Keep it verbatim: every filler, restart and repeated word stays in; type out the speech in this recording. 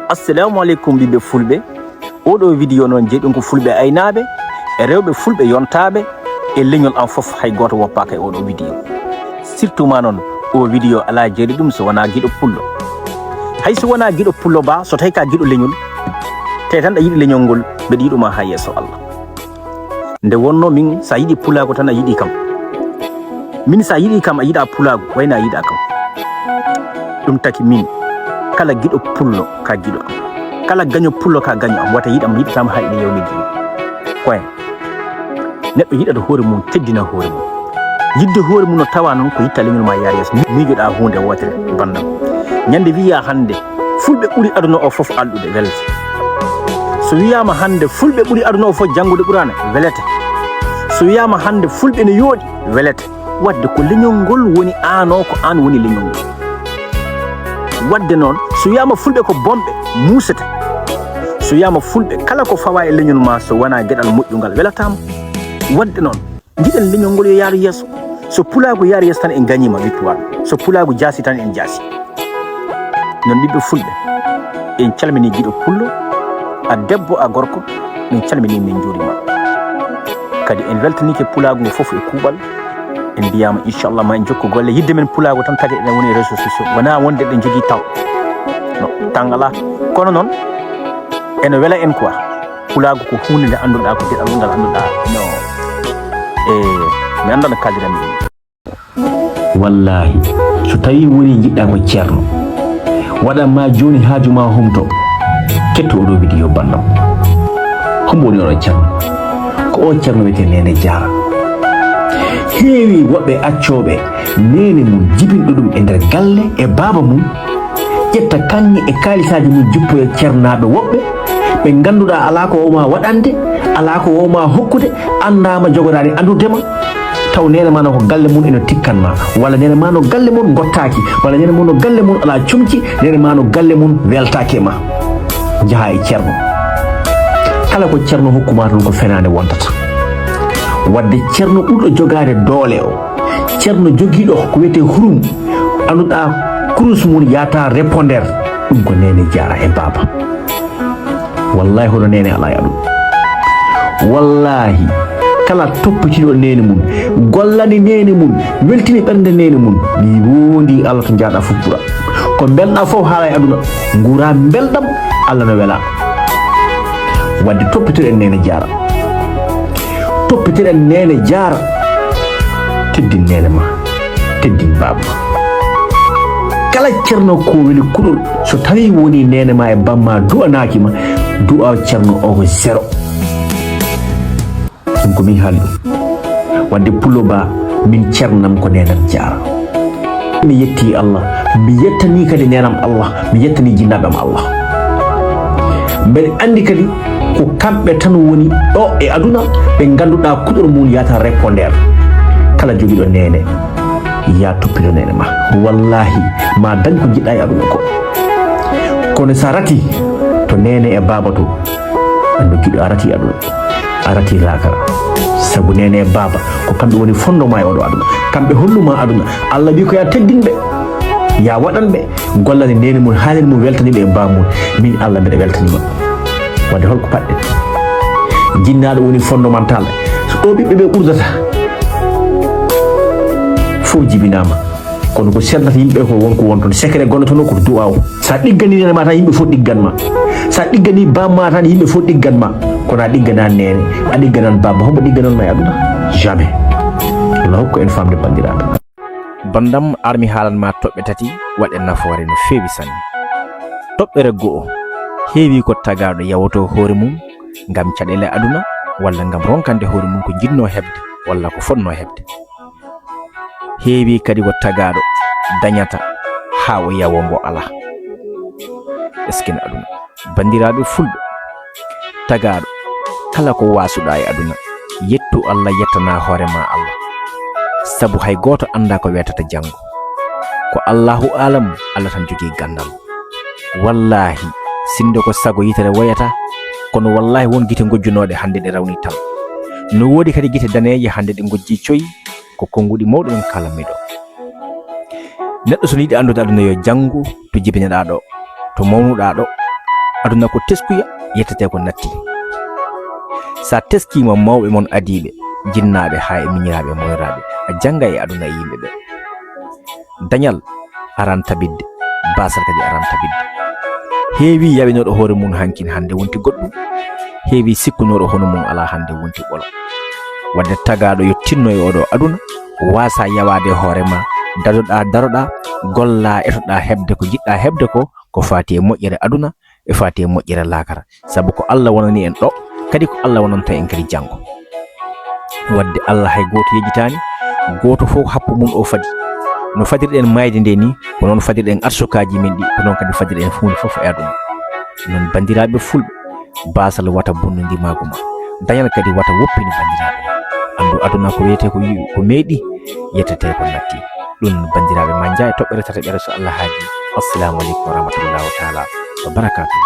Assalamu aleykum, ɓiɓɓe fulɓe. Oɗo vidéo noon, jeyi ɗum ko fulɓe aynaaɓe e rewɓe fulɓe yontaaɓe e leñol am fof, hay gooto woppaaka e oɗo vidéo. Surtout ma noon, o vidéo alaa jeyde ɗum so wonaa giɗo pullo. Hay so wonaa giɗo pullo ba, so tawi ka giɗo leñol, tawi tan ɗa yiɗi leñol ngol, mbeɗa yiɗuma haa yeeso Allah. Nde wonno min, sa yiɗi pulaagu tan, a yiɗi kam. Min, sa yiɗi kam, a yiɗa pulaagu, wayno a yiɗa kam. Ɗum taki min, kala giɗo pullo ka giɗo am, kala gaño pullo ka gaño am, wata yiɗam, yiɗatam haa ina yawmi dini. Koyen, neɗɗo yiɗata hoore mum, teddina hoore mum. Yidde hoore mum no tawa noon ko yitta leñol ma yaar yeeso. Miijoɗa huunde wootere, bandam. Ñande wiya hannde, fulɓe ɓuri aduna o fof alɗude, welte. So wiyaama hannde, fulɓe ɓuri aduna o fof janngude Qur'aana, welete. So wiyaama hannde, fulɓe ne yooɗi, welete. Wadde ko leñol ngol woni aan o, ko aan woni leñol ngol. Wadde noon, so wiyaama fulɓe ko bonɓe, muusete. So wiyaama fulɓe, kala ko fawa e leñol ma, so wonaa geɗal moƴƴungal, welataama. Wadde noon, njiɗen leñol ngol yo yaaru yeeso. So pulaagu yaari yeeso tan, en gañiima victoire. So pulaagu jaasi tan, en jaasi. Noon, ɓiɓɓe fulɓe, en calmini giɗo pullo, a debbo, a gorko, min calmini, min njuurima. Kadi en weltanike pulaagu ngu fof e kuuɓal. En mbiyaama, inchallah, ma en jokku golle. Yidde men pulaagu tan, tagi eɗen woni e réseaux sociaux. Wonaa wonde eɗen jogii taw. No, tan alaa. Kono noon, ene wela en quoi. Pulaagu ko huunde nde annduɗaa, ko geɗal ngal annduɗaa. No, e, mi anndaa no kaaldiranmi ɗum. Wallaahi, so tawii woni njiɗɗaa ko ceerno, waɗan ma jooni haaju ma humto, ketto oɗo vidéo bandam. Hombo woni oɗo ceerno? Ko o ceerno wiyetee Neene Jaara. Heewi woɓɓe accooɓe neene mum jibinɗo ɗum e nder galle e baaba mum, ƴetta kaŋŋe e kaalisaaji mum, jippoya ceernaaɓe woɓɓe, ɓe ngannduɗaa alaa ko wawma waɗande, alaa ko wawma hokkude, anndaama, jogoɗaani anndudema, taw neene ma no ko galle mum ene tikkan ma, walla neene ma no galle mum ngottaaki, walla neene mum no galle mum alaa comci, neene ma no galle mum weltaaki e ma. Njaha e ceerno. Kala ko ceerno hokkuma toon ko fenaande wontata. Wadde ceerno ɓurɗo jogaade doole o, ceerno jogiiɗo ko wiyetee hurum, annduɗaa kurus mum yahata répondeur, ɗum ko Neene Jaara e baaba. Wallaahi, hono neene alaa e aduna. Wallaahi, kala toppitiiɗo neene mum, gollani neene mum, weltini ɓernde neene mum, mi woondii Allah to njahɗaa fof ɓura. Ko mbelɗaa fof haala e aduna, nguura mbelɗam, Allah no welaa. Wadde toppitoɗen Neene Jaara. Toppitoɗen Neene Jaara. Teddin neene ma. Teddin baaba ma. Kala ceerno ko weli kuɗol, so tawii woni neene ma e bamma du'anaaki ma, du'a ceerno o ko zéro. Ɗum ko min haali ɗum. Wadde Pullo Ba, min ceernam ko neenam Jaara. Mi yetti Allah, mi yettani kadi neenam Allah, mi yettani jinnaaɓe am Allah. Mbeɗa anndi kadi ko kamɓe tan woni ɗo e aduna ɓe ngannduɗaa kuɗol mum yahata répondeur. Kala jogiiɗo neene, ya toppito neene ma. Wallaahi, ma dañ ko njiɗɗaa e aduna ko. Kono sa rati to neene e baaba to, anndu giɗo a rati aduna, a rati laakara. Sabu neene e baaba ko kamɓe woni fondement e oɗo aduna. Kamɓe holluma aduna. Allah wi ko ya teddin ɓe, ya waɗan ɓe, gollani neene mum, haalani mum, weltani ɓe e baaba mum. Min Allah mbeɗa weltanima. Wadde holko paɗɗen? Jinnaaɗo woni fondamental. So ɗo ɓiɓɓe ɓe ɓurdata, fof jibinama. Kono ko sernata yimɓe ko wonko won toon. Secret gonɗo toon ko du'a o. Sa ɗiggani neene ma tan, yimɓe fof ɗiggan ma. Sa ɗiggani baaba ma tan, yimɓe fof ɗiggan ma. Kono a ɗigganani neene, a ɗigganani baaba, hombo ɗigganan ma e aduna? Jamais. Allah hokku en famde, banndiraaɓe. Bandam, ar mi haalan ma toɓɓe tati, waɗe nafoore no feewi sanne. Toɓɓere go'o, heewi ko tagaaɗo yawoto hoore mum ngam caɗeele aduna, walla ngam ronkande hoore mum ko jiɗno heɓde, walla ko fotno heɓde. Heewi kadi ko tagaaɗo dañata haa o yawa mbo alaa. Eskene aduna. Banndiraaɓe fulɓe, tagaaɗo, kala ko waasuɗaa e aduna, yettu Allah, yettana hoore ma Allah. Sabu hay gooto anndaa ko weetata janngo. Ko Allahu aalam, Allah tan jogii ganndal. Wallaahi, sinndo ko sago yitere woyata, kono wallaahi won gite ngojjunooɗe hannde ɗe rawni tal. No woodi kadi gite daneeje hannde ɗe ngojji coy, ko konnguɗi mawɗi ɗum kaalanmi ɗo. Neɗɗo so no yiɗi anndude aduna yo janngu to jibinoɗaa ɗo, to mawnuɗaa ɗo, Aduna ko teskuya, yettetee ko natti. Sa teskima mawɓe mon adiiɓe, jinnaaɓe haa e miñiraaɓe moyraaɓe, a jannga e aduna e yimɓe ɓe. Dañal aran tabidde, baasal kadi aran tabidde. Heewi yaɓinooɗo hoore mum hankin hannde wonti goɗɗum, heewi sikkunooɗo hono mum alaa hannde wonti ɓolo. Wadde tagaaɗo yo tinno e oɗo aduna, waasa yawaade hoore ma, dadoɗa, daroɗa, golla, etoɗa heɓde ko jiɗɗa heɓde ko, ko faati e moƴƴere aduna, e faati e moƴƴere laakara. Sabu ko Allah wonani en ɗo, kadi ko Allah wonanta en kadi janngo. Wadde Allah hay gooto yejjitaani, gooto fof happu mum o fadi. No fadirɗen maayde nde ni, ko noon fadirɗen arsukaaji men ɗi, ko noon kadi fadirɗen huunde fof e aduna. Noon banndiraaɓe fulɓe, baasal wata bonnu ndimaagu ma. Dañal kadi wata woppin banndiraaɓe ma. Anndu aduna ko wiyetee ko yi-, ko meeɗi, yettetee ko natti. Ɗum banndiraaɓe ma njaay toɓɓere tataɓere so Allah haaji. Assalamu aleykum wa rahmatullahi taala wa barakatuh.